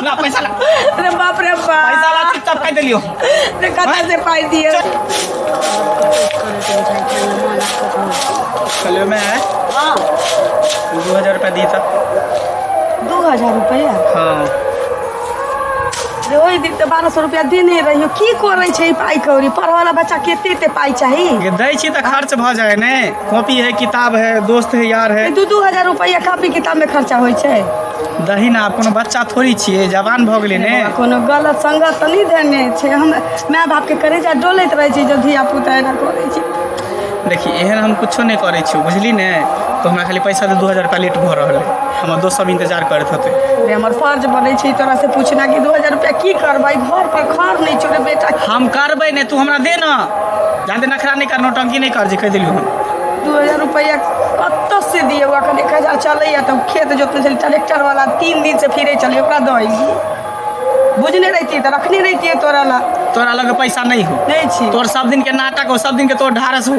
ला पैसा ला। अरे बाप रे बाप। पैसा ला, चुपचाप कह देलियो। रे कतऽ से पाइ दिए? कल में है। हाँ। 2000 रुपया दी था। 2000 रुपया? हाँ। रे ओहि दिन तऽ 1200 रुपया देने रहियो। की करै छै ई पाइ कौड़ी? पढ़ऽवला बच्चा के एते एते पाइ चाही? ये दै छी तऽ खर्च भऽ जाय ने। कॉपी है, किताब है, दोस्त है, यार है। 2-2 हजार रुपया कॉपी किताब में खर्चा होइ छै? दही ना, कोनो बच्चा थोड़ी छियै, जवान भऽ गेलै ने। कोनो गलत संगत तऽ नहि देने छै। हम माय बापके करेजा डोलैत रहै छै जब धिया पुता एना करै छै। देखी, एहन हम कुछो नहि करै छियौ, बुझली ने? तऽ हमरा खाली पैसा दे, 2000 रुपया लेट भऽ रहल है, हमर दोस्त सब इंतजार करैत होतै। रे हमर फर्ज बनै छै तोरा से पूछना कि 2000 रुपया की करबै? घर पर खर नहि छौ रे बेटा। हम करबै ने, तू हमरा दे ना। जादे नखरा नहि कर, नौटंकी नहि कर, जे कहि देलियौ हम। 2000 रुपया कतऽ से दियौ? अखन 1000 चलैया तऽ खेत जोतने छली, ट्रैक्टर वाला 3 दिन से फिरे चली, ओकरा दऽ अयली। बुझने रहितियै तऽ रखने रहितियै तोरा ला। तोरा लग पैसा नहि हो? नहि छी। तोर सब दिन के नाटक हो, सब दिन के तोर ढारस हो।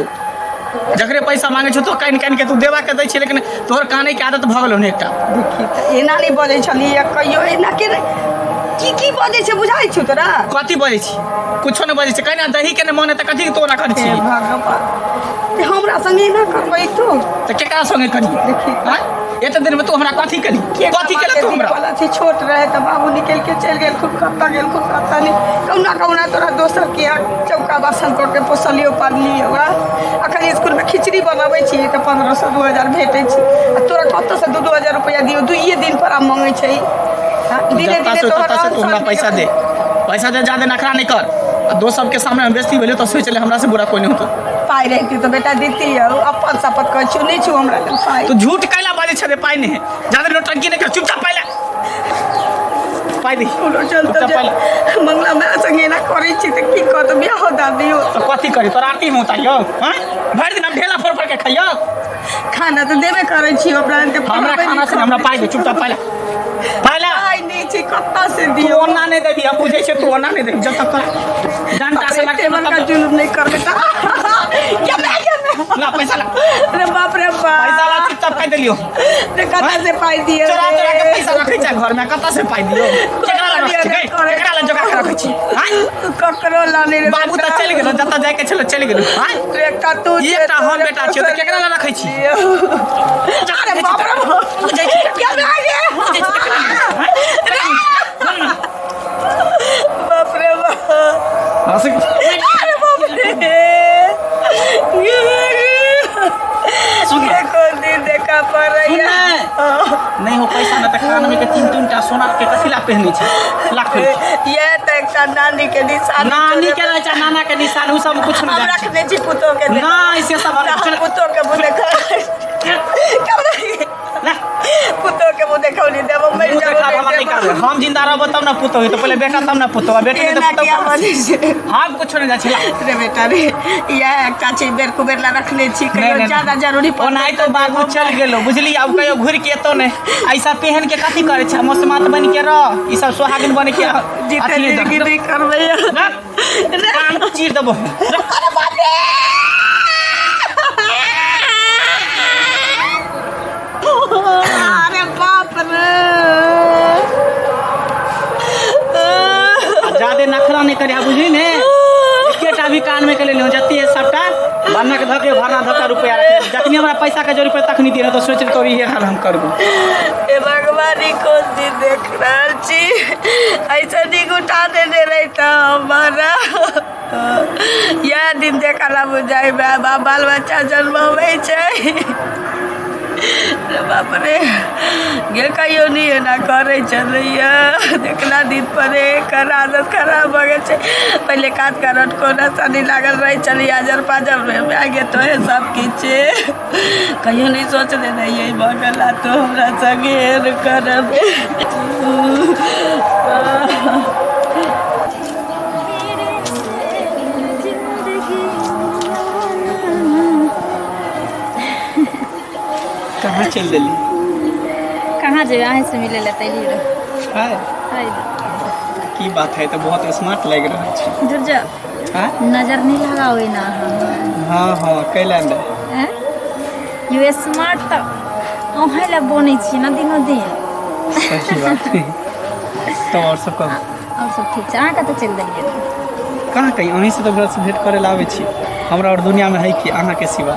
जकरे पैसा मांगे छौ तो कानि कानि के तू देवा के दै छी, लेकिन तोहर काने के आदत भऽ गेलौ ने एकटा। देखी तऽ, एना नहि बजै छलियै कहियो। एना के की की बजै छै, बुझाइ छौ तोरा? कथी बजै छी? कुछो नहि बजै छै। कहिना दही के नहि मन है तऽ कथी के तोरा करै छी? हे भगवान, हमरा संगे एना करबै तू? तऽ केकरा संगे करी? देखी। आँय? एते दिन में तू हमरा कथी केली? कथी केले तू हमरा? वाला छै, छोट रहे तऽ बाबू निकलि के चलि गेल, खूब कत्ता गेल, खूब कत्ता नहि, कहुना कहुना तोरा दोसर के यहाँ चौका बासन कऽ के पोसलियो पाललियो। अखन इसकुलमे खिचड़ी बनबै छी तऽ 1500 2000 भेटै छै आ तोरा कतऽसँ 2-2 हजार रुपैआ दियौ? दुइए दिन पर आब मङ्गै छै। हाँ, दिने जत्ता दिने से तोहर तत्ता से तू हमरा रहन पैसा दे, पैसा दे, ज्यादा नखरा नहि कर। आ दोस्त सबके सामने हम बेइज्जती भेलियो तऽ सोचि ले, हमरा से बुरा कोई नहि होतो। पाइ रहिती तऽ बेटा देती। अपन शपथ कहै छियौ, नहि छौ हमरा लग पाइ। तू झूठ कैला बाजै छै रे? पाइ नहि है, ज्यादा नौटंकी नहि कर, चुपचाप पाइ ले, पाइ दे। कोनो चलते चुपचाप पाइ ले। मंगला माय संगे एना करै छी तऽ की कहत? बियाहो दादी हो। तऽ कथी करी? तोरा आरती में उतारियौ? हैं, भरि दिन हम ढेला फोड़ फोड़ के खइयौ? खाना तऽ देबे करै छी अपना के। हमरा खाना से हमरा पाइ दे, चुपचाप पाइ ले, पाइ ले। पाइ नहि छै, कतऽ से तू दियौ? ओना नहि देबी, हम बुझै छियै, तू ओना नहि देबी। जब तक तोरा डंटा से एते लगतै बड़का तब जुलुम नहि करबै तऽ के माय, के माय। ला पैसा ला। अरे बाप रे बाप। पैसा ला, चुपचाप कहि देलियौ। रे कतऽ से पाइ दियौ? चोरा चोरा के रे? पैसा रखै छै घर में, कतऽ से पाइ दियौ? केकरा लग रखै छी गै? केकरा लग जोगा के रखै छी? आँय? ककरो लाने रे। बाबू तऽ चलि गेलो, जतऽ जाइके छलो चलि गेलो। आँय? रे कतौ ई एकटा हम बेटा छियौ तऽ केकरा लग रखै छी? अरे बाप रे बाप। बुझै छी? के माय रे? बुझै छी केकरा लग? आँय? बाप रे बाप। हँसै। अरे बाप रे। सुन। एको दिन देखा पड़ैया। सुन। नहि हो पैसा ने तऽ कान में के तीन तीन टा सोना के कथी ला पहिनै छै? लाख ये तऽ एकटा नानी के निशान। नानी के रहै छै, नाना के निशान, उ सब कुछ हम नहि। रखने छी पुतोह के। नहि, से सब हम हम पुतोह के मुँह देखा ला। पुतोह के मुँह देखौनी देबो, मरि मुँह जाबो। देखाब हमरा नहि देबो। काम। हम जिंदा रहबो तब ने पुतोह हेतौ, पहिले बेटा तब ने पुतोह, बेटी नहि एना तऽ किया पुतोह। बजै छै? हम कुछो नहि जाइ छी, ला। रे बेटा रे, इएह एकटा छै, बेर कुबेर ला रखने छी, नहि, कहियो नहि, ज्यादा जरूरी पड़तै। ओनाहितो बाबू चल गेलो, बुझली? आब कहियो घुरि के एतौ नहि। ऐसा पहन के कथी करै छै? मोसमात बनि के रह, ई सब सोहागिन बनि के जीते अथी नहि जिंदगी दह। नहि करबै। रख, कान चीर देबो हम। रख। अरे बाप रे, अरे बाप रे। आ जादे नखरा नहि करिहा, बुझली ने? एकेटा भी कान में के लेलियौ, जते है सबटा बन्हक धऽ के भरना धऽ के रुपया रखने। जखनी हमरा पैसा के जरूरत पड़े तखनी दिए, तऽ सोच तोरी इहे हाल हम करबो। हे भगवान, ई कोन दिन देख रहल छी? ऐसे नीक उठा देने रहिता हमारा। इएह दिन देखला बुझाइ माय बाप बाल बच्चा जन्माबै छै। रे बाप रे, गे कहियो नहि एना करै छलैया। देखला दिन पर एकर आदत खराब भऽ गेल छै। पहिले कात करत कोना शनि लागल रहै छलै आजर पाजरमे। माय गे, तोहे सब किछु कहियो नहि सोचने रहियै भऽ गेल आ तो हमरा संगे एहन करबे। कहाँ चलि देली? कहाँ जेबै? अहीं से मिलै लए तैली रह। है? है। की बात है, तऽ बहुत स्मार्ट लागि रहल छै। जुड़ जा। हाँ? नजर नहीं लगाओ ना अहाँ। हाँ, कैला नहि? हैं? यू स्मार्ट तऽ अहें लए बनै छियै ने दिनो दिन। सही बात है। तब आओर सब कहू। आओर सब ठीक छै। अहाँ कतऽ चलि देलियै? कहाँ कहीं, अहीँसँ तऽ घरसँ भेँट करै लए आबै छी। हमरा आओर दुनियामे है कि अहाँके सिवा?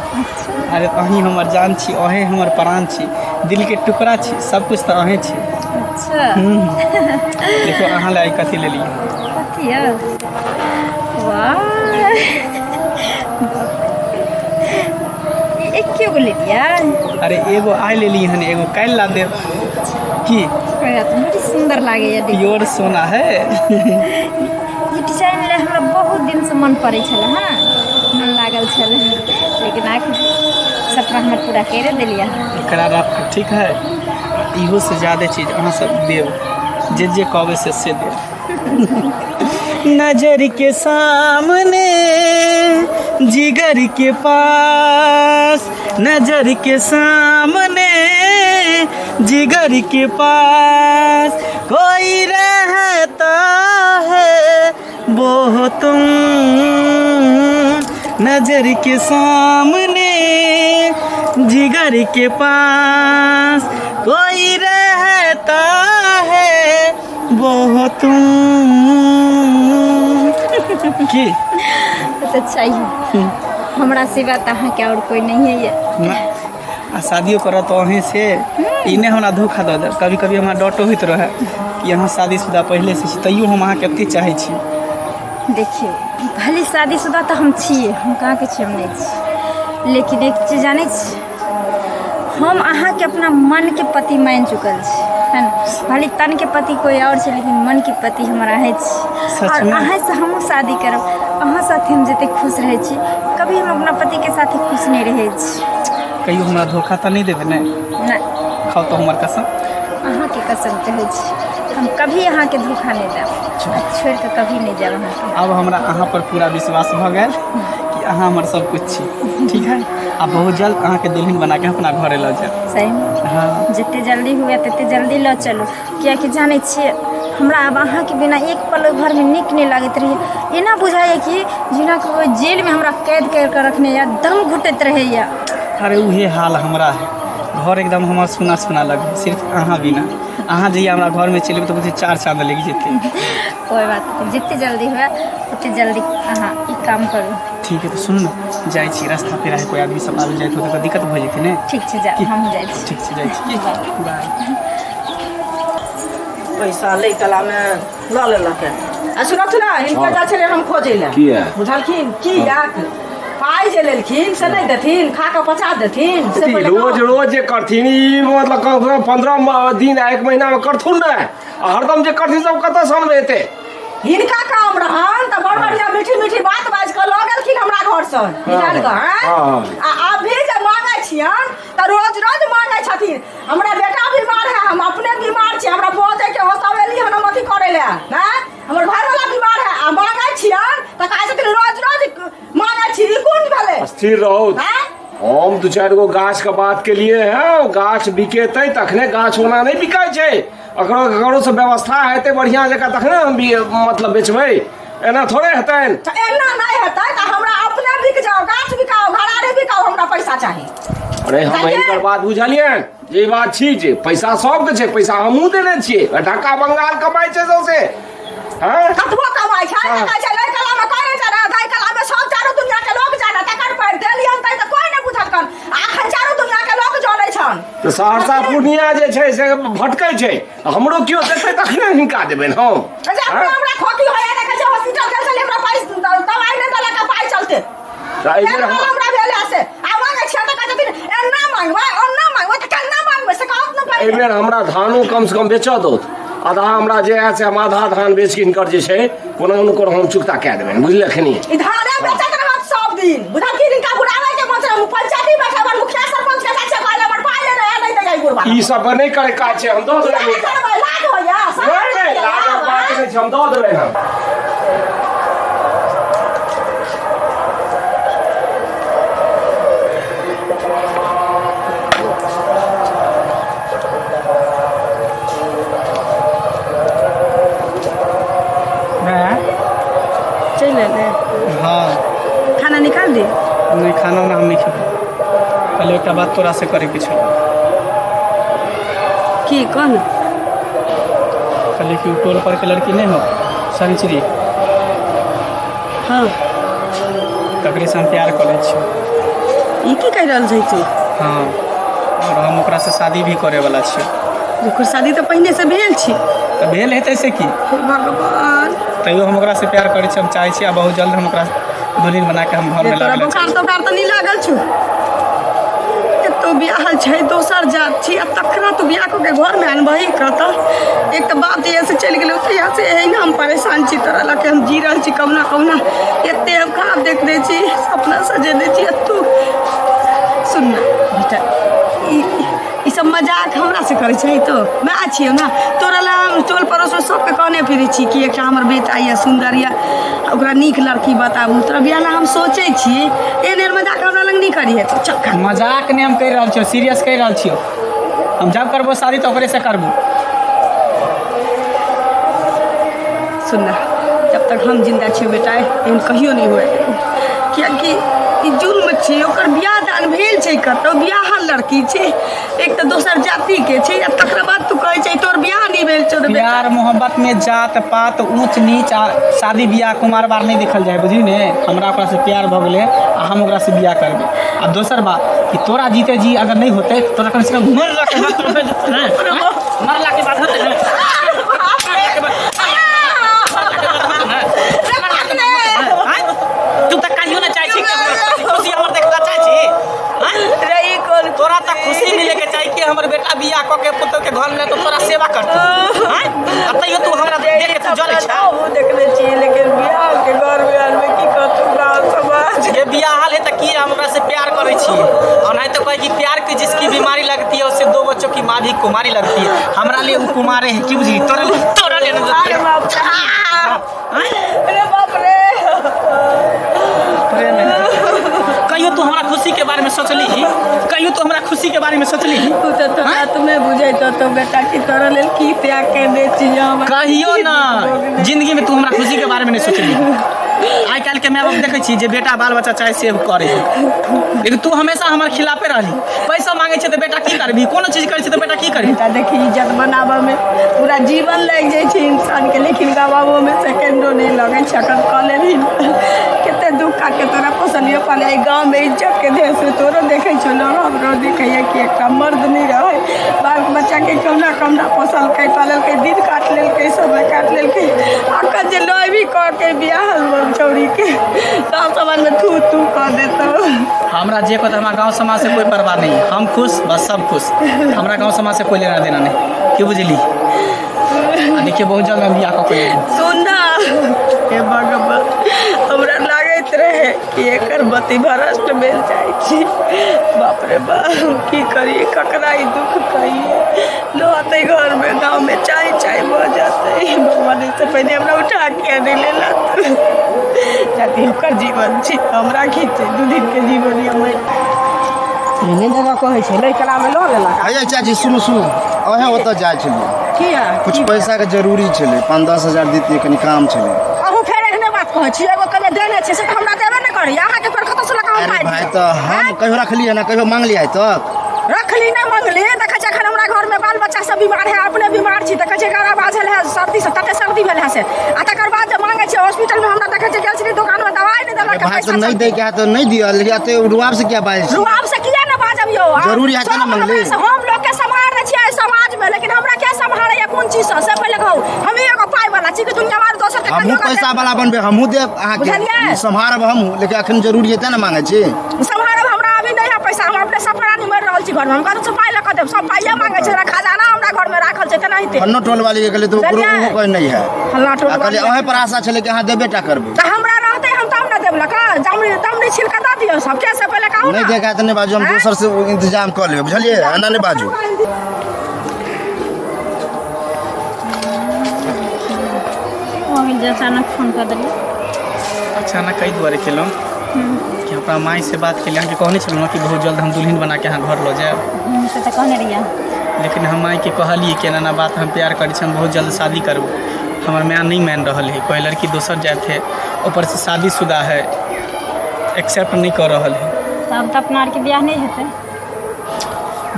अरे अहीं हमर जान छी, अहें हमर प्राण छी, दिलके टुकड़ा छी, सब कुछ तऽ अहें छी। अच्छा। देखो अहाँ लए कथी लेलियै। कथी यऽ? वाह, ई एके गो लेलियै? अरे एगो आइ लेली हन, एगो काल्हि ला देब की। बड़ी सुन्दर लागैए। प्योर सोना है। ई डिजाइन लए हमरा बहुत दिनसँ मन पड़ै छलै। हँ, मन लागल छलै, लेकिन आखिर सपना हमर पूरा करि देलियै। एकरा रखू, ठीक है? इहो से ज्यादा चीज अहाँ सब देब, जे जे कहबै से देब। नजर के सामने जिगर के पास, नजर के सामने जिगर के पास कोई रहता है, वो हो तुम। नजर के सामने जिगर के पास कोई रहता है, वो हो तुम। की? तऽ चाहिए, हमरा सिवा तऽ अहाँके आओर कोइ नहीं है। ना, आ शादियो करत तो अहीं से। ई नहि हमरा धोखा दऽ देब। कभी कभी हमरा डटो होइत रहै कि अहाँ शादीशुदा पहिले से छी, तैयो हम अहाँके एते चाहै छी। देखियौ, भले शादीशुदा तऽ हम छियै, हम कहाँ के छियै, हम नहि छी, लेकिन एक चीज जानै छी, हम अहाँके अपना मनके पति मानि चुकल छी, है ने? भले तनके पति कोइ आओर छै, लेकिन मनके पति हमर अहेँ छी। सच आओर में? अहाँसँ हमहूँ शादी करब। अहाँ साथे हम जतेक खुश रहै छी, कभी हम अपना पतिके साथे खुश नहि रहै छी। कहियो हमरा धोखा तऽ नहि देबै ने? नहि। खाउ तऽ हमर कसम। अहाँके कसम कहै छी, हम कभी अहाँके धोखा नहि देब आ छोड़ि कऽ कभी नहि जायब अहाँके। आब हमरा अहाँ पर पूरा विश्वास भऽ गेल कि अहाँ हमर सब कुछ छी। ठीक है, आ बहुत जल्द अहाँके दुल्हन बना के अपना घरे लऽ जायब। सहीमे? हाँ। जते जल्दी हुए तते जल्दी लऽ चलू, किएकि जानै छियै, हमरा आब अहाँके बिना एक पल ओहि घरमे नीक नहि लागैत रहैए। एना बुझाइए कि जेनाकि ओहि जेलमे हमरा कैद करि कऽ रखने यए, दम घुटैत रहैए। अरे उहे हाल हमरा है। घर एकदम हमर सुना सुना लगे सिर्फ अहाँ बिना। अहाँ जहिया हमरा घरमे चलि एबै तऽ बुझियौ चार चाँद लागि जेतै। कोइ बात नहि, जते जल्दी हुए ओते जल्दी अहाँ ई काम करू। ठीक है, तऽ सुनू ने, जाइ छी। रास्ता पेरा है, कोइ आदमी सब आबि जाइत होतै तऽ दिक्कत भऽ जेतै ने। ठीक छै, जा, हम जाइ छी। ठीक छै, जाइ छी। बाय। पैसा लै कलामे लऽ लेलक आ सुनथु ने, हिनका जाइ छलियै हम खोजै लए। किया? बुझलखिन की याक पाइ जे लेलखिन से नहि देथिन, खा कऽ पचा देथिन से पहिले रोज कहू। रोज जे करथिन ई मतलब कम से कम 15 दिन आ एक महीना में करथुन ने, आ हरदम जे करथिन सब कतऽ से अनबै एते? हिनका काम रहन तऽ बड़ बढ़िया मीठी मीठी बात बाजि कऽ लऽ गेलखिन हमरा घरसँ निकालि कऽ, आँय? हाँ। आ अभी जे मांगै छियन तऽ रोज रोज मांगै छथिन, हमरा बेटा बीमार है, हम अपने बीमार छी, हमरा बजै के हो, सब एली हन हम अथी करै लए, आँय? हमर घरवाला बीमार है। आ मांगै छियन तऽ कहै छथिन रोज रोज मांगै छी। ई कोन भेलै? स्थिर रहो। आँय? हम दू चारि गो गाछ के बात के लिए है, गाछ बिकेतै तखने। गाछ ओना नहि बिकाइ छै, अकरो ककरो से व्यवस्था हेतै बढ़िया जकाँ तखने हम मतलब बेचबै, एना थोड़े हेतनि। तऽ एना नहि हेतै तऽ हमरा अपने बिक जाओ, गाछ बिकाओ, घरारी बिकाओ, हमरा पैसा चाही। अरे हम हिनकर बात बुझलियनि जे ई बात छी जे पैसा सबके छै, पैसा हमहूँ देने छियै, ढाका बंगाल कमाइ छै सौंसे। हँ? कतबो कमाइ छै हाँ। तऽ कहै छै लै कला मे कोइ नहि जाने, दै कला मे सब चारू दुनिया के लोग जाने, तकर पैर देलियन तै तऽ कोइ नहि बुझलकन, आ एखन चारू दुनिया के लोग जनै छन। तऽ सहरसा पूर्णिया जे छै से भटकै छै, हमरो केओ देतै तखने हिनका देबनि हम। जे अपने हँ? हमरा खोकी होइया, देखै छै हॉस्पिटल गेल छलियै, हमरा पाइ दवाइ नहि देलक पाइ चलते। तऽ एहि बेर एना हमरा भेल है से आ मांगै छियै तऽ कहै छथिन एना मांगबै ओना मांगबै, तऽ केना मांगबै से कहत ने एहि पहिले। बेर हमरा धानो कम से कम बेचऽ दौथ आधा। हमरा जे है से हम आधा धान बेच के हिनकर जे छै कोनो ने कोनो हम चुकता कए देबनि, बुझलखिन? ई धाने बेचैत रहत सब दिन, बुझलखिन? हिनका बुढ़ाबै के मन छै। हम पंचायती बैठे हमर मुखिया सरपंच के जाइ छै कहै हमर पाइ लेने है, नहि दैया ई बुढ़बा। ई सब नहि करे काज छै, हम दऽ किया देबनि नहि हिनका। करबै? लाज होइया? नहि नहि, लाजक बात नहि छै, हम दऽ देबनि हम। माय। चलि एलै? हाँ। खाना निकाल दे। नहि, खाना उना हम नहि खेबै। पहिले एकटा बात तोरासँ करैके छल। की? कह ने। देखलियै कि ओ टोल परके लड़की नहि हो शनिचरी। हाँ। तकरेसँ हम प्यार कऽ लै छी। ई की कहि रहल छै तू? हाँ, आओर हम ओकरासँ शादी भी करैवला छी। ओकर शादी तऽ पहिनेसँ भेल छै। तऽ भेल हेतै से की? हे भगवान। तैयो हम ओकरासँ प्यार करै छी, हम चाहै छी आ बहुत जल्द हम ओकरा दुल्हन बना कऽ हम घरमे तोरा लऽ गेल। बोखार तोखार तऽ नहि लागल छौ? एतो बियाहल छै, दोसर जात छी, आ तखना तू बियाह कऽ के घरमे अनबही कतऽ? एक तऽ बाप जहियासँ चलि गेलौ तहियासँ एहिना हम परेशान छी। तोरा लऽ के हम जी रहल छी कहुना कहुना। एते हम ख्वाब देखने छी, सपना सजेने छी, आ तू सुन ने बेटा, ई ई सब मजाक हमरा से करै छै? तो माय छियौ ने तोरा लए। हम टोल पड़ोसमे सबके कहने फिरै छी कि एकटा हमर बेटा यऽ, सुन्दर यऽ, ओकरा नीक लड़की बताबू, तोरा बियाह लए हम सोचै छी। एहन एहन मजाक हमरा लग नहि करिहे तू। चल खा। मजाक नहि हम कहि रहल छियौ, सीरियस कहि रहल छियौ। हम जब करबो शादी तऽ ओकरेसँ करबो। सुन ने, जब तक हम जिन्दा छियौ बेटा, एहन कहियो नहि हुए, कियाकि ई जुल्म छै। ओकर बियाह दान भेल छै, कतहु बियाहल लड़की छै, एक तऽ दोसर जातिके छै, आ तकरा बाद तू कहै छै तोहर बियाह नहि भेल छौ रे बेटा। प्यार मोहब्बत में जात पात ऊँच नीच आ शादी बियाह कुमार बार नहि देखल जाय, बुझली ने? हमरा ओकरासँ प्यार भऽ गेलै आ हम ओकरासँ बियाह करबै। आ दोसर बात कि तोरा जीते जी अगर नहि होतै तऽ तोरा कमसँ कम मरलाके बाद तोरा ने, मरलाके बाद होतै ने, मरलाके बाद होतै ने? आँय? तू तऽ कहियो नहि चाहै छी कि हमर खुशी हमर देखला चाहै छी? आँय? रे ई कोन? तोरा तऽ खुशी मिले के चाही कि हमर बेटा बियाह कऽ के पुतोह के घर में तो तोरा सेवा करतौ। आँय? आ तैयो तू हमरा देख के तू जलै छै। हमहूँ देखने छियै, लेकिन बियाह के घरमे आनबै की कहतौ गाँव समाज? जे बियाहल है तऽ की, हम ओकरा से प्यार करै छियै। और नहीं तो कहे कि प्यार की जिसकी बीमारी लगती है, उससे दो बच्चों की माँ भी कुमारी लगती है। हमरा लिए वो कुमारे है, की बुझली? तोरा लिए, तोरा लिए नहीं। अरे बाप रे, अरे बाप रे। प्रेम है। कहियो तू हमरा खुशी के बारे में सोचली ही? कहियो तू हमरा खुशी के बारे में सोचली ही? तू तऽ तोरा तुम्हें बुझैत तो बेटा कि तोरा लेल की त्याग करने छी हम। कहियो ना जिंदगी में तू हमरा खुशी के बारे में नहीं सोचली। आइ काल्हि के माय बाप देखै छी जे बेटा बाल बच्चा चाहे सेव करे, लेकिन तू हमेशा हमर खिलाफे रहली। पैसा मांगे छै तऽ बेटा की करबी? कोनो चीज करै छै तऽ बेटा की करबी? बेटा देखी, इज्जत बनाबऽमे पूरा जीवन लागि जाइ छै इंसानके, लेकिन गवाबोमे सेकेंडो नहि लगै छै। अखन कऽ लेबही, कते दुःख काटके तोरा पोसलियो पाले। एहि गाँवमे इज्जतके देह से तोरो देखै छौ लोग, हमरो देखैए कि एकटा मर्द नहि रहै, बाल बच्चाके कहुना कहुना पोसलकै पाललकै, दिन काटि लेलकै, समय काटि लेलकै। अखन जे लय कऽ के बियाह छौड़ीके गाँव समाजमे थू थू कऽ देतौ। हमरा जे कहत, हमरा गाँव समाज से कोई परवाह नहीं है। हम खुश, बस सब खुश। हमरा गाँव समाज से कोई लेना देना नहीं, की बुझली? आ देखिए, बहुत जल्द हम बियाह कऽ के लेबै। सुन ना, हे भगवान, हमरा लागैत रहे कि एकर मति भ्रष्ट भेल जाइ छै। बाप रे बाप, की करिए, ककरा ई दुख कहिए? रहतै घरमे, गाँवमे चाय चाय भऽ जेतै। भगवान एहिसँ पहिने हमरा उठा किया नहि लेलक? जाति ओकर जीवन छै, हमरा की छै? 2 दिनके जीवन यऽ मरि एहने जगह कहै छै लैकलामे लऽ लेलक। अरे चाची, सुनू सुनू, अहें ओतऽ जाइ छलियै। किया? कुछ पैसाके जरूरी छलै, 5-10 हजार दितियै, कनि काम छलै। अहूँ फेर एहने बात कहै छी। एगो कमे देने छै से तऽ हमरा देबे नहि करैया, अहाँके फेर कतऽसँ लऽ कऽ हम अरे पाइ भाय दिअ? तऽ हम कहियो रखलियै ना कहियो मांगलियै आइ तक? रखली नहि मंगली। देखै छै एखन हमरा घरमे बाल बच्चा सब बीमार है, अपने बीमार छी। देखै छै गला बाझल है सर्दी से, तते सर्दी भेल है से। आ तकर बाद जे मांगै छै हॉस्पिटलमे हमरा, देखै छै गेल छलियै दोकानमे, दवाइ नहि देलक। अरे भाय, पैसा तऽ नहि चलतै। दैके है तऽ नहि दिअ, लेकिन एते रुआब से किया बाजै छी? रुआब से किया ने बाजब यौ? जरूरी है तऽ सब ने मंगली। हमरा से- हम लोग के सम्हार दै छियै समाज में, लेकिन हमरा के सम्हारैया कोन चीज से, से पहिले कहू। हम एगो पाइ वाला छी कि दुनिया वाला दोसर के हमहूँ कहियो कऽ पैसा वाला बनबै, हमहूँ देब अहाँके। बुझलियै? सम्हारब हमहूँ, लेकिन अखन जरूरी है तेँ ने मांगै छी। सम्हारब। हमरा अभी नहीं है पैसा, हम अपने सब प्राणी मरि रहल छी घरमे, हम कतऽ से पाइ लऽ कऽ देब? सब पाइए मांगै छै, खजाना हमरा घरमे राखल छै तेनाहिते। फन्नो टोल वाली के कहलियै तऽ ओकरो बुझलियै? ओहो कहै नहि है। फल्लाँ टोल आ कहलियै वाली। अहें पर आशा छलै कि अहाँ देबे टा करबै। तऽ हमरा रहतै हम तब ने देब लऽ कऽ। दमड़ी दमड़ी छिल कऽ दऽ दियौ सबके, से पहिले कहू नहि ने। देगा तऽ नहि बाजू, हम आँय? दोसर से इंतजाम कऽ लेबै, बुझलियै? एना नहि बाजू। हो गेल जे अचानक फोन कऽ देलियै? अचानक एहि दुआरे केलहुँ कि अपना माइसँ बात केलियै। अहाँके कहने छलहुँ कि बहुत जल्द हम दुल्हन बना के अहाँ घर लऽ जायब। से तऽ कहने रहियै। लेकिन हम माइके कहलियै कि एना एना बात, हम प्यार करै छी, हम बहुत जल्द शादी करब। हमर माय नहि मानि रहल है। कोई लड़की दोसर जात है, ऊपरसँ शादीशुदा है, एक्सेप्ट नहि कऽ रहल है। तऽ आब तऽ अपना आरके बियाह नहि हेतै।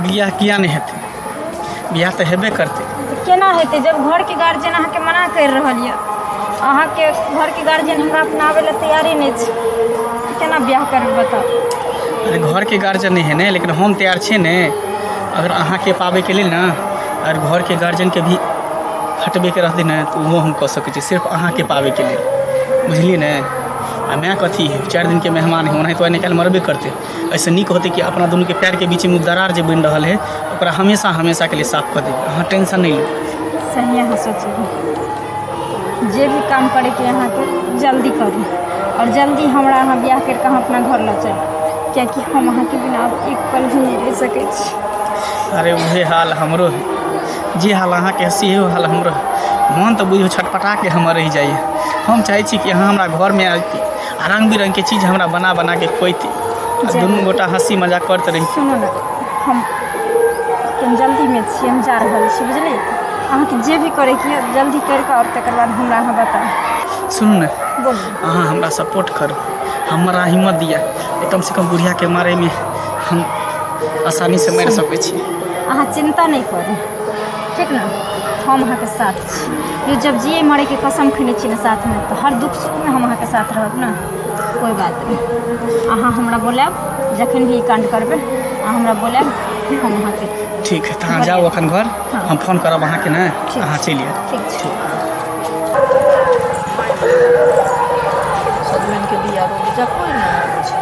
बियाह किया नहि हेतै? बियाह तऽ हेबे करतै। तऽ केना हेतै जब घरके गार्जियन अहाँके मना करि रहल यऽ अहाँके घरके गार्जियन हमरा अपनाबै लए तैयारे नहि छै तऽ केना बियाह करबै बताउ अरे घरके गार्जियन नहि है ने लेकिन हम तैयार छियै ने अगर अहाँके पाबैके लेल ने अगर घरके गार्जियनके भी हटबैके रहतै ने तऽ ओहो हम कऽ सकै छी सिर्फ अहाँके पाबैके लेल बुझलियै ने आ माय कथी है 4 दिनके मेहमान है ओनाहितो आइ ने काल्हि मरबे करतै एहिसँ नीक होतै कि अपना दुनूके पैरके बीचमे ओ दरार जे बनि रहल है ओकरा हमेशा हमेशाके लिए साफ कऽ देबै अहाँ टेंशन नहि लिअ। सही अहाँ सोचबै जे भी काम करैके अहाँके जल्दी करू आओर जल्दी हमरा अहाँ बियाह करिके अहाँ अपना घर लऽ चलू कियाकि हम अहाँके बिना आब एक पल भी नहि रहि सकै छी। अरे उहे हाल हमरो है जे हाल अहाँके है सेहो हाल हमरो है मन तऽ बुझियौ छटपटाके हमर रहि जाइए हम चाहै छी कि अहाँ हमरा घरमे आबिती आ रङ्ग बिरङ्गके चीज हमरा बना बनाके खुएती आ दुनू गोटा हँसी मजाक करैत रहिती। सुनू ने हम कनि जल्दीमे छी हम जा रहल छी बुझलियै अहाँके जे भी करैके यऽ जल्दी करिके आओर तकर बाद हमरा अहाँ बताउ। सुनू ने बोलू। अहाँ हमरा सपोर्ट करू हमरा हिम्मत दिअ कमसँ कम बुढ़ियाके मारैमे हम आसानीसँ मारि सकै छी। अहाँ चिन्ता नहि करू ठीक ने हम अहाँके साथ छी यौ जब जिए मरैके कसम खेने छी ने साथमे तऽ हर दुःख सुखमे हम अहाँके साथ रहब ने कोइ बात नहि अहाँ हमरा बोलायब जखन भी ई काण्ड करबै अहाँ हमरा बोलायब हम अहाँके ठीक है तऽ अहाँ जाउ एखन घर हम फोन करब अहाँके ने अहाँ चलि आयब। ठीक छै। सजमनिके बिया रोपि जा कोइ नहि आबै छै।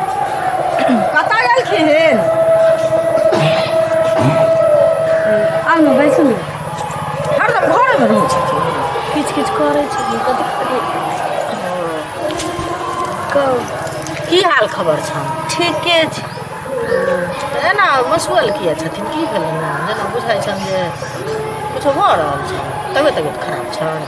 कतऽ गेलखिन? आउ ने बैसू ने। हरदम घरेमे रहै छथिन। किछु किछु करै छथिन कथी कथी कहू। की हाल खबर छनि? ठीके छै। तऽ एना मसुअल किया छथिन की भेलनि हँ? जेना बुझाइ छनि जे किछो भऽ रहल छनि तबियत तबियत खराब छनि?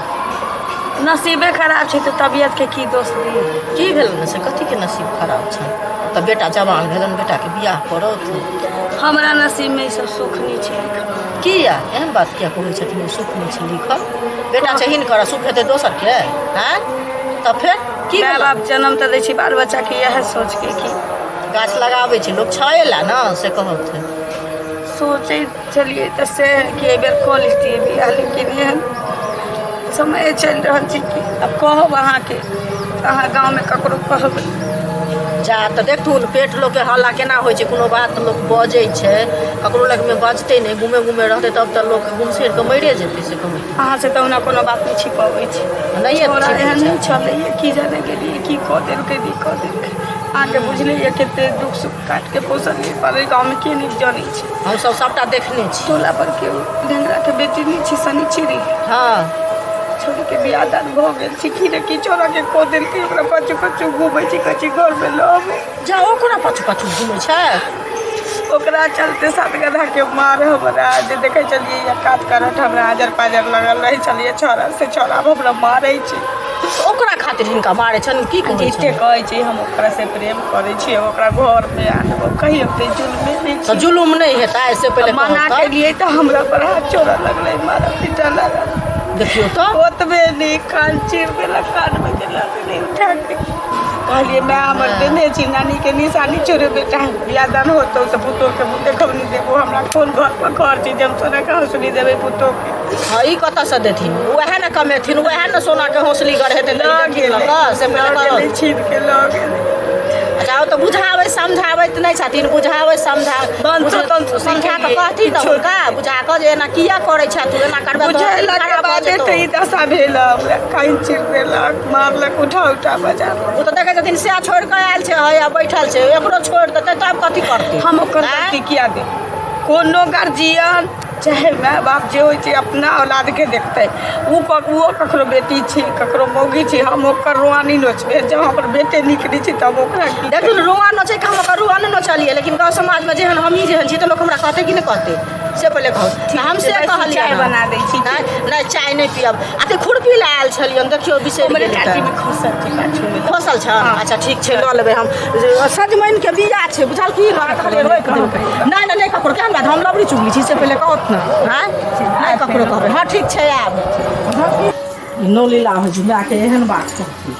नसीबे खराब छै तऽ तबियतके की दोष दी? की भेलनि से कथीके नसीब खराब छनि? तऽ बेटा जवान भेलनि बेटाके बियाह करत। हमरा नसीबमे ई सब सुख नहि छै लिखल। किया एहन बात किया कहै छथिन सुख नहि छै लिखल? बेटा छै हिनकर सुख हेतै दोसरके? आँय तऽ फेर की माय बाप जनम तऽ दै छै बाल बच्चाके इएह सोचके कि गाछ लगाबै छै लोक छाए लए ने से कहत। सोचै छलियै तऽ से कि एहिबेर कऽ लैतियै बियाह लेकिन एहन समय चलि रहल छै कि आब कहब अहाँके तऽ अहाँ गाँवमे ककरो कहबै। जा तऽ देखथुन पेट लोकके हल्ला केना होइ छै कोनो बात लोक बजै छै ककरो लगमे बजतै नहि गुमे गुमे रहतै तब तऽ लोक गुमसड़ि कऽ मरिए जेतै से कहू। अहाँ से तऽ ओना कोनो बात नहि छिपबै छी। नहिए छोड़ा एहन नहि छलैए की जाने गेलियै की कऽ देलकै की कऽ देलकै अहाँके बुझले यऽ कते दुख सुख काटिके पोसलियै पाललियै गाँवमे के नहि जनै छै। हमसब सबटा देखने छी। टोला पर के ढेंगरा के बेटी नहि छै शनिचरी। हँ। छोड़ी के बियाह दान भऽ गेल छै की ने की छोड़ा के कऽ देलकै ओकरा पाछू पाछू घूमै छै कहै छै घरमे लऽ आबू। जा ओ कोना पाछू पाछू घूमै छै? ओकरा चलते सात गधा के मार हमरा जे देखै छलियै या कात करट हमरा आजर पाजर लगल रहै छलियै छौड़ा से छौड़ा हमरा मारै छै। ओकरा खातिर हिनका मारै छनि की कहै छनि? कहै छै हम ओकरा से प्रेम करै छियै ओकरा घरमे आनब कहियो तऽ जुलमे नहि तऽ जुलुम नहि हेतै से पहिले मना केलियै तऽ हमरा पर हाथ छोड़ऽ लगलै मारऽ पीटऽ लागल। देखियौ तऽ ओतबे नहि कान चीर देलक कानमे के लगलै उठा के कहलियै माय हमर देने छी नानीके निशानी छोड़े बेटा बियाह दान होतौ तऽ पुतोहके मुँह देखब नहि देबो हमरा कोन घर पर घर छै जे हम सोनाके हँसुली देबै पुतोहके। हँ ई कतऽसँ देथिन उएह ने कमेथिन उएह ने सोनाके हौसली गढ़ेतै लऽ गेलै से पहिले गेलै छीन के लऽ गेलै। अच्छा ओ तऽ बुझाबै समझाबैत नहि छथिन बुझाबै समझा समझा कऽ कहथिन तऽ हुनका बुझा कऽ जे एना किया करै छह तू एना करबै बुझेलाके बादे तऽ ई दशा भेल हमरा कान चीर देलक मारलक उठा उठा बजा ओ तऽ देखै छथिन सएह छोड़ि कऽ आयल छै हैया बैठल छै एकरो छोड़ि देतै तब कथी करतै? हम ओकर गलती किया देब? कोनो गार्जियन चाहे माय बाप जे होइ छै अपना औलादके देखतै ओ ओहो ककरो बेटी छी ककरो मौगी छी हम ओकर रोआ नहि नोचबै जब हमर बेटे नीक नहि छै तऽ हम ओकरा की देखियौ रोआ नोचैके हम ओकर रोआ नहि नोचलियै लेकिन गाँव समाजमे जेहन हमही जेहन छी तऽ लोक हमरा कहतै कि नहि कहतै से पहिले कहू। हम से कहलियै चाय बना दै छी। नहि चाय नहि पियब अथी खुरपी लए आयल छलियनि देखियौ बिसरि गेलियै तऽ। खसल छै पाछूमे खसल छै? अच्छा ठीक छै लऽ लेबै हम सजमनिके बीया छै बुझलखिन रोपि देबै। नहि नहि नहि ककरो केहन बात हम लबड़ी चुगली छी से पहिले कहत ने। आँय नहि ककरो कहबै। हँ ठीक छै आयब। नौलीला होइ छै मायके एहन बात कहथिन।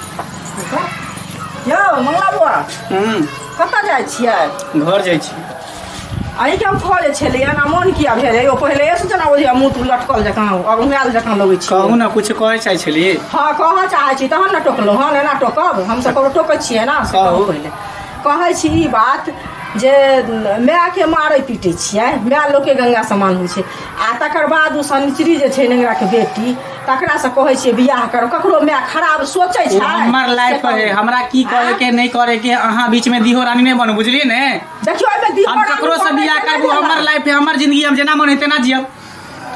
यौ मंगला बुआ कतऽ जाइ छियै? घर जाइ छी। अहीँके हम कहले छलियै एना मोन किया भेलै ओ पहिलेसँ जेना बुझियै मुँह तू लटकल जकाँ अगुआयल जकाँ लगै छै कहू ने कुछ कहै चाहै छलियै हँ कहऽ चाहै छी तहन ने टोकलहुँ हन एना टोकब हमसब ककरो टोकै छियै ने से कहू कहू। पहिले कहै छी ई बात जे मायके मारै पीटै छियै माय लोकके गंगा समान होइ छै आ तकर बाद ओ शनिचरी जे छै नेंगराके बेटी तकरासँ कहै छियै बियाह करू ककरो माय खराब सोचै ओ छै हमर से लाइफ कहू। है हमरा की करे के नहीं करे के अहाँ बीच में दिहो रानी नहीं बनू बुझलिए ने देखियौ एहिमे दिहो हम रानी ककरो से बनै बियाह के नहि करबू हमर भेलै। लाइफ है हमर जिंदगी हम जेना मन है तेना जियब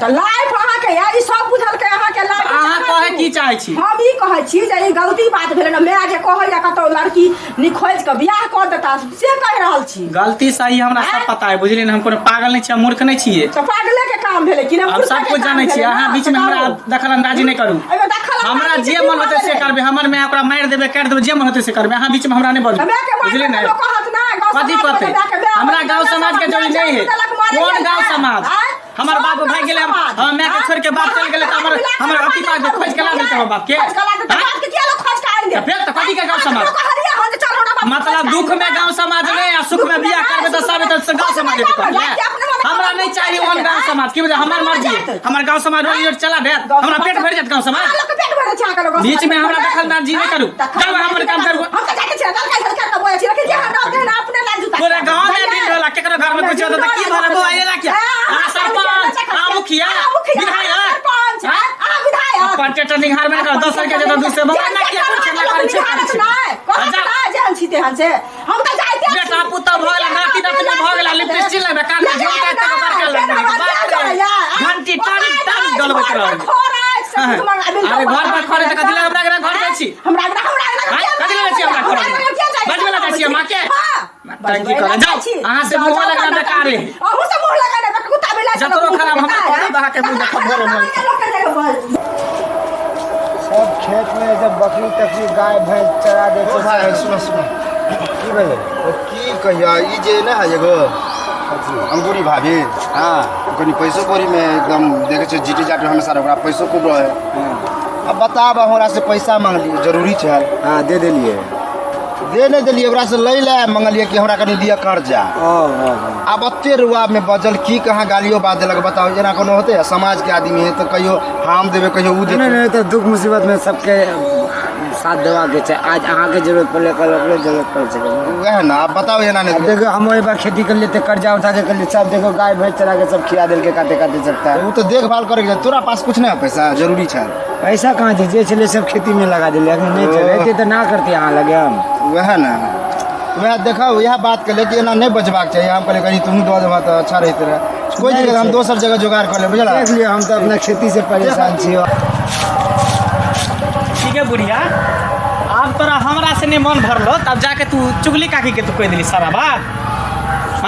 तऽ लाइफ अहाँके यऽ ई सब बुझलकै अहाँके लाइफ अहाँ कहै की चाहै छी? हम ई कहै छी जे ई गलती बात भेलै ने माय जे कहैया कतौ लड़की निखोजि कऽ बियाह कऽ देता से कहि रहल छी गलती सही हमरा सब आँय? पता है बुझलिए ने हम कोनो पागल नहीं छियै मूर्ख नहीं छियै तऽ पागले के काम भेलै कि ने हम मूर्खे सब के कुछ काम जानै भेलै छियै ने? अहाँ बीच में हमरा बताउ। दखल अंदाजी नहीं करू एहिमे दखल हमरा अंदाजी जे की मन होतै से भेलै? करबै हमर माय ओकरा मारि देबै काटि देबै जे मन होतै से करबै अहाँ बीच में हमरा नहीं बजू तऽ मायके मारबै बुझलिए तऽ ने लोक कहत नहि, गाँव कथी समाजमे कहतै तऽ मायके माय हमरा गाँव गंगा समाज के समाज जरूरी नहीं है देलक मारै कोन लेल, गाँव आँय? समाज आँय? हमर सब बाप गाँव भागि गेलै समाज, हम माय के आँय? छोड़ि के बाप चलि गेलै तऽ हमर हमर अथी पास खोजि के ला देलकै हमर बाप के खोजि के ला देलकै, आँय? बाप के किया लोग खोजि के आनि देत? तऽ फेर तऽ कथी के गाँव आँय? समाज? लोक कहलियै हन जे चल हमरा बाप के मतलब खोजि के दुख आनि में देत। गांव समाज नहीं आ सुख में बियाह करबे तऽ सब तऽ गांव समाज हेतै कहलियै। हमरा नहीं चाहिए ओहन गांव समाज की बुझलियै हमर मर्जी हमर गांव समाज रोजी रोटी चला देत हमरा पेट भरि जायत गांव समाज अहाँ लोग के पेट भरै छै अहाँके लोग बीच में हमरा दखलअंदाजी नहि करू। दखल जाउ हमर काम करू। हम तऽ जाके छियै लड़का झलका के बोलै छी लेकिन जे हमरा रहतै ने अपने लाज जूता पूरे गांव में दिन होला केकरो घर में कुछ होता तऽ की भला बौआ एला किया अहाँ सरपंच अहाँ मुखिया विधायक सरपंच अहाँ विधायक अपन टेटर निहार में दोसर के जतऽ दूसरे बौआ एना किया कुछ ना करै छै निहारत नहि कहत नहि जेहन छी तेहन से हम तऽ जाइते छी। बेटा पुतहु भऽ गेला नाति नातिनी भऽ गेला लिपस्टिक लगबे कान में झुमका तक बड़का लगबे बाप रे घंटी टारी टारी गलबैत रहल अरे घर पर खड़े तऽ कथी लए हमरा अंगना घर जाइ छी हमरा अंगना हमरा अंगना आँय, कथी लए जाइ छी हमरा घर बजबै लए जाइ छी माँ के टंकी करे जाओ अहाँ से मुँह लगना बेकार है अहूँ से मुँह लगाना बेकार कुत्ता बिलाइ से जतरो खराब हमरा कहब अहाँके मुँह देखब भोरे भोरे। सब खेत में जब बकरी तकरी गाय भैंस चरा दै ओ छै भाइ सुन सुन की भेलै ओ की कहिया ई जे नहि है एगो अंगूरी भाभी हँ कनि पैसो कौड़ीमे एकदम देखै छियै जीटी जाट हमेशा ओकरा पैसो खूब रहै अब बताब हमरा से पैसा मांगलियै जरूरी छै हँ दे देलियै दे नहि देलियै ओकरा से लै लए मंगलियै कि हमरा कनि दिअ कर्जा ओ ओ आब एते रुआबमे बजल की कहाँ गालियो बात देलक बताउ एना कोनो होतै समाजके आदमी है तऽ कहियो हम देबै कहियो ओ नहि देतै नहि तऽ दुख मुसीबतमे सबके साथ देबाके छै आज अहाँके जरूरत पड़लै कल ओकरो जरूरत पड़ि सकै छै वएह ने आब बताउ एना आब नहि देखो हम एक बार खेती कर लिए कर्जा उठा के कर लिए सब देखो गाय भैंस चरा के सब खिया देलकै काटे काटे सबटा ओ तऽ देखभाल करैके छै तोरा पास कुछ नहि है पैसा जरूरी छै पैसा कहाँ छै जे छलै सब खेतीमे लगा देलियै अखन नहि छै रहितै तऽ ना करतियै अहाँ लगे हम वएह ने वएह देखो इएह बात कहलियै कि एना नहि बजबाक चाही हम कहलियै कनि तुहूँ दऽ देबह तऽ अच्छा रहिते रहए कोइ दिक्कत हम दोसर जगह जोगाड़ कऽ लेब बुझल देख लियौ हम तऽ अपना खेतीसँ परेशान छी ठीक है बुढ़िया आब तोरा हमरा से नहीं मन भरलो तब जाके तू चुगली काकी के तू कहि देली सारा बात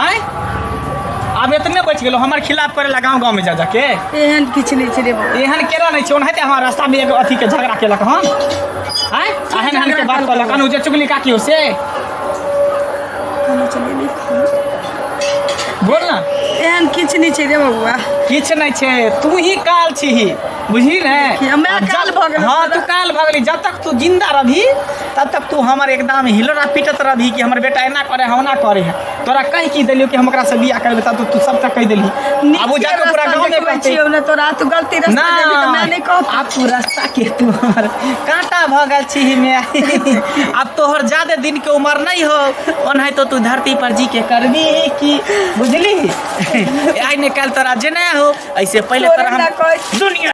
आँय आब एतने बचि गेलो हमर खिलाफ करे ला गाँव गाँव में जा जाके एहन किछु नहि छै रे बौआ एहन केना नहि छै ओनाहिते हमर रास्ता में एगो अथी के झगड़ा केलक हन आँय एहन एहन के बात कहलक हन उ जे चुगली काकी हो से कहने छलियै नहि बोल ना एहन किछु नहि छै रे बबुआ किछु नहि छै तू ही काल छीही बुझली ने कि हमे आब काल भऽ गेलहुँ हाँ तू काल भऽ गेली जब तक तू जिंदा रहबी तब तक तू हमर एकदम हिलोरा पीटत रहबी कि हमर बेटा एना करे है ओना करे है तोरा कहि की देलियौ कि हम ओकरा से बियाह करबै तब तो तू सबटा कहि देलही आब ओ जाके पूरा गाँव में देखबै कहतै छियौ ने तोरा तू गलती रास्ता ना देबही तऽ मैं नहि कहब आब तू रास्ता के तू हमर कांटा भऽ गेल छी मे आब तोहर ज्यादे दिन के उम्र नहीं हो ओनाहितो तू धरती पर जी के करबी की बुझली आइ ने काल्हि तोरा जेना हो ऐसे पहिले तोरे तोरा लए हम कहै छी। दुनिया